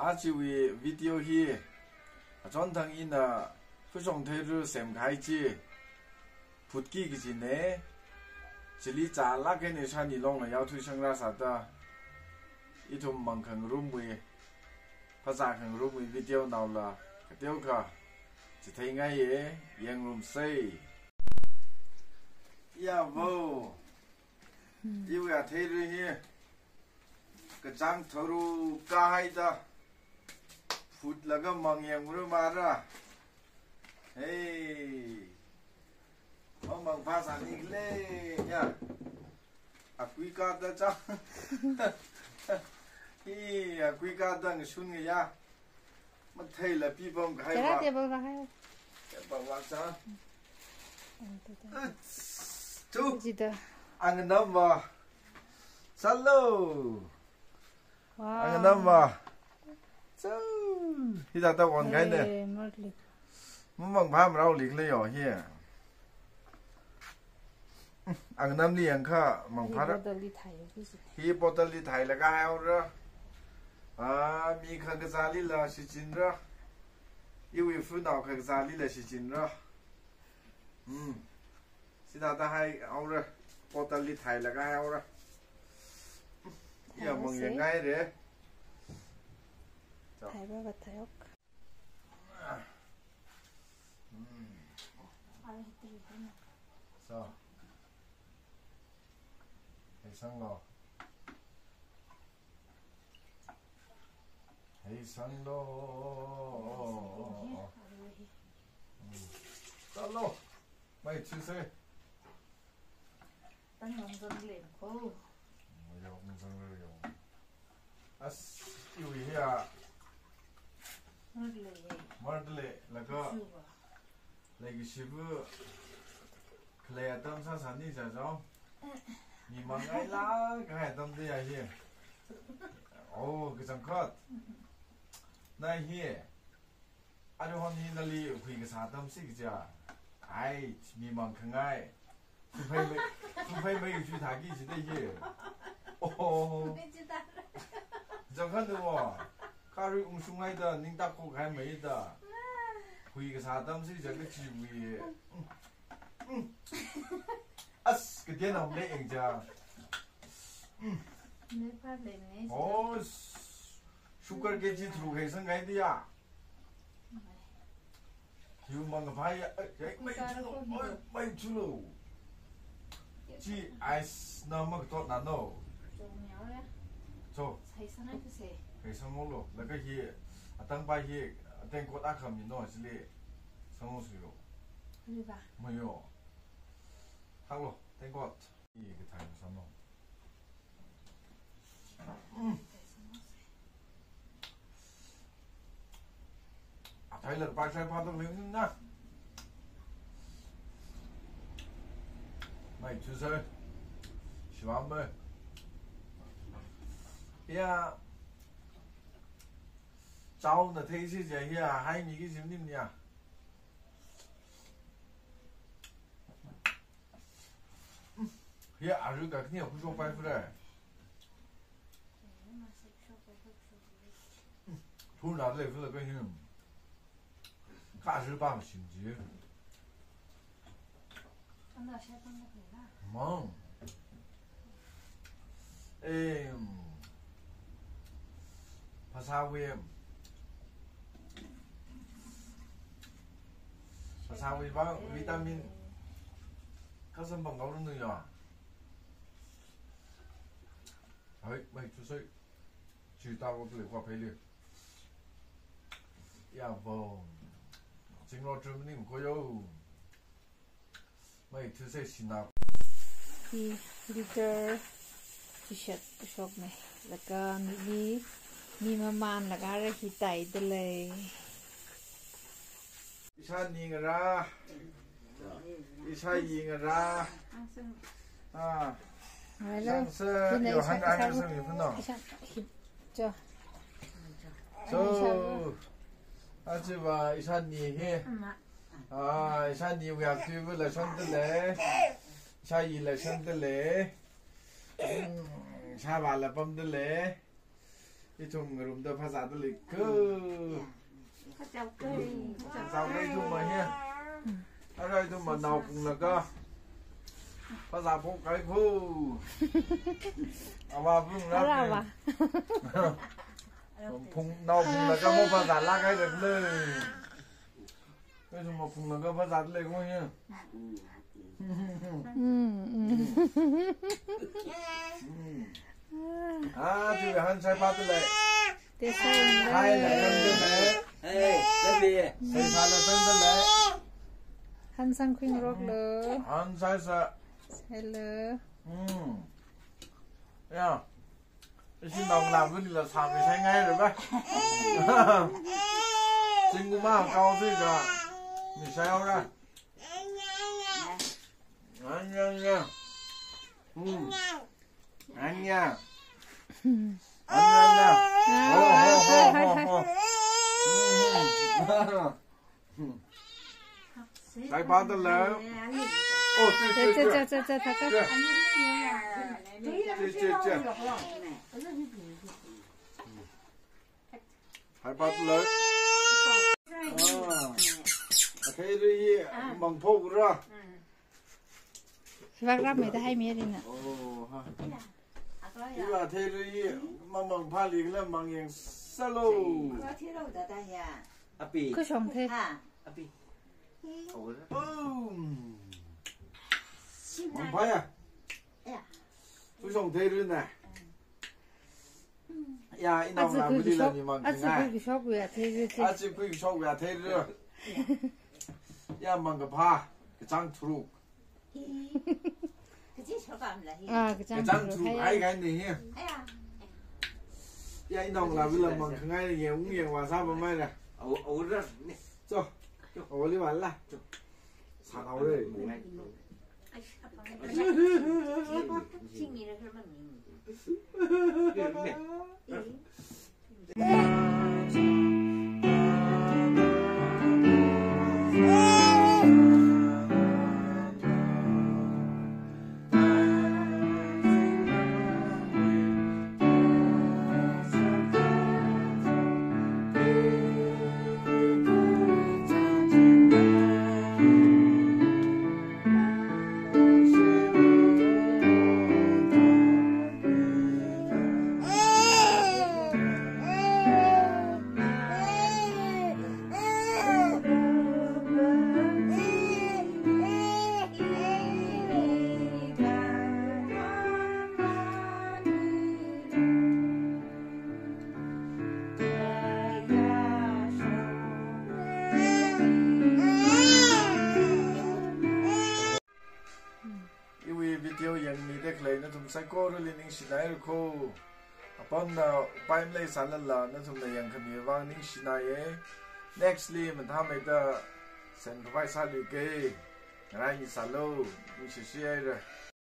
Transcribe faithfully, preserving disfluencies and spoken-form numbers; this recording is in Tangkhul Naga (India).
Ajawui video hi achonthang ina Phushong Theiru semkahai chi phutki kajina. Chili chālāk eina ishāni longla yaothui shangra sāda, ithum mang khangarumwui, phazā khangarumwui video naola kateokha chitheingaiya, yangrumsei. Yavo. Iwui atheiru hi kachāng tharu kahaida phutlaga mang yangrumara. Hey. Mamang phasāni khala ya. Akui kāda cha. Hi, akui kāda ngashun ngaya. Matheila pipam kahai. Chara va. Table va hai. Table va cha. Ang tu tu. Uts, tu. Jida. Ang nam va. Salo. Wow. Ang nam va. Chau. Hithāda wan kahaina. Eh, marli. Mamang phamrao likhala yo hi. Ang namli yangkha mangphara. Hi bottle li thai, hi si. Hi bottle li thailaga haira. Ah, mi khangkazālila shichinra. Iwui phanao khangkazālila shichinra. Hmm. Sida da hai haora. Bottle li thailaga hai haora. Ya, mang yangngaira. Thaiba ba thaiok. Hmm. So. Hei sanglo. Hei sanglo. Hmm. Sanglo. Mai chise. Tang yong zang len ko. Mai yong zang len yong. As, iwui hiya. Mardle. Mardle, laga. Shuwa. Leikashiva khalei atam sāsāni jajao. Mimang ngailāk kahai atam da ya hi. Oh, kachangkhat. Na hi. Aruihon hi nali hui kasā atam si kaja. Ai, mimang khangai. Thuphei mei, thuphei mei ju thaki jida hi. Oh. Kachangkhat wo. Kharui ungshung haida, ningtak khok hai meida. Hui kasā atam si ja kachiwui. As, kateonao le eng ja. Ne pha le ne. Oh, sugar kg tharuk hei sangngai diya. Hiu mang kaphai ya, eh, eh, mai chulo, mai, mai chulo. Chi ice na makatot na no. Cho. Hei sangngai tu se. Hei sanglo, laga hi, atang pai hi, ateng kot akha mi no, chili. Sanglo suyo. Riba. Mayo. Thaklo, tengkot. I kathai masam no. Mm. Athai lar pa shai pa to ling na. Mai chusai. Shivam bai. Ya. Chao na thei si ja ya, hai mi ki jim nim ya. Hiya, aru kakni aku shok pai fre. Phun la le fre ka hin. Ka aru pa ma shim ji. Mang. Em, phasāwui, phasāwui vang vitamin kasam bang kau nu ya. Hai, mai chusai. Chi ta ko le kwa phei le. Ya bo. Chinglo chum ning ko yo. Mai thusai sina. Hi liter chishat shok ne. Laga mi, mi, mi maman laga ra hi tai de lei. Ishāni ngarā. Ishāyi ngarā. Ah. Ngarā. Sangsa, Yohan ang sangmi puno. Isha, hi, cho. So, achiva ishāni hi. Ah, ishāniwui aktui bu la shon de lei. Ishāyi la shon de lei. Hmm, ishāvā la pam de lei. Ithum ngarumda phazāda lei ko. Phazā ko. Phazā ko ithum ma hi. Ara ithum ma naophunglaga phazāphok kai ko. Avā phungla. Ara avā. Phung, naophunglaga mo phazālāk kai lei. Ithum ma phunglaga phazāda lei ko hi. Mm, mm. Mm. Ah, chi han sai pāda lei. Te sai lei. Hai lei, han sai lei. Hey, let me. Sai pāla sai lei. Han sangkhuingaroklu. Han sai sa. Hello. Mm. Ya. Ishi naongalāva̱lila sāmi sai ngai re ba. Zingkum akha kao sika. Mi sai haora. Anya, anya. Hmm. Anya. Anya, anya. Ho, ho, ho, ho, ho. Hmm. Sai pāda lei. Oh, che, che, che, che, che, che, che. Che, che, che. Sai pāda lei. Ah. Athei ri hi mangphokra. Vak rāmeida haimi rina. Oh, ha. Iva athei ri hi mamang phāli kala mangyang sālu. Api. Khuishong thei. Api. Oh. Mangphā ya. Khuishong thei rina. Ya, inaongalāva̱lila ni mang khangai. Achi khuishok ya thei ri. Achi khuishok ya thei ri. Ya, mangkaphā, kachāng tharuk. Ah, kachāng tharuk hai kai ni hi. Ya, inaongalāva̱la mang khangai ni, yeng ung yeng vā sāpamhaira. Cho. Awali vāla. Sāhaore. Iwui video yangmida khalei nathum saikorali ningshinaira ko. Apamna upai maleisālala nathumna yangkhami vang ningshinaiye. Next li mathāmeida sen khavai sāluike. Ngarai ngasālu, ningshishi haira.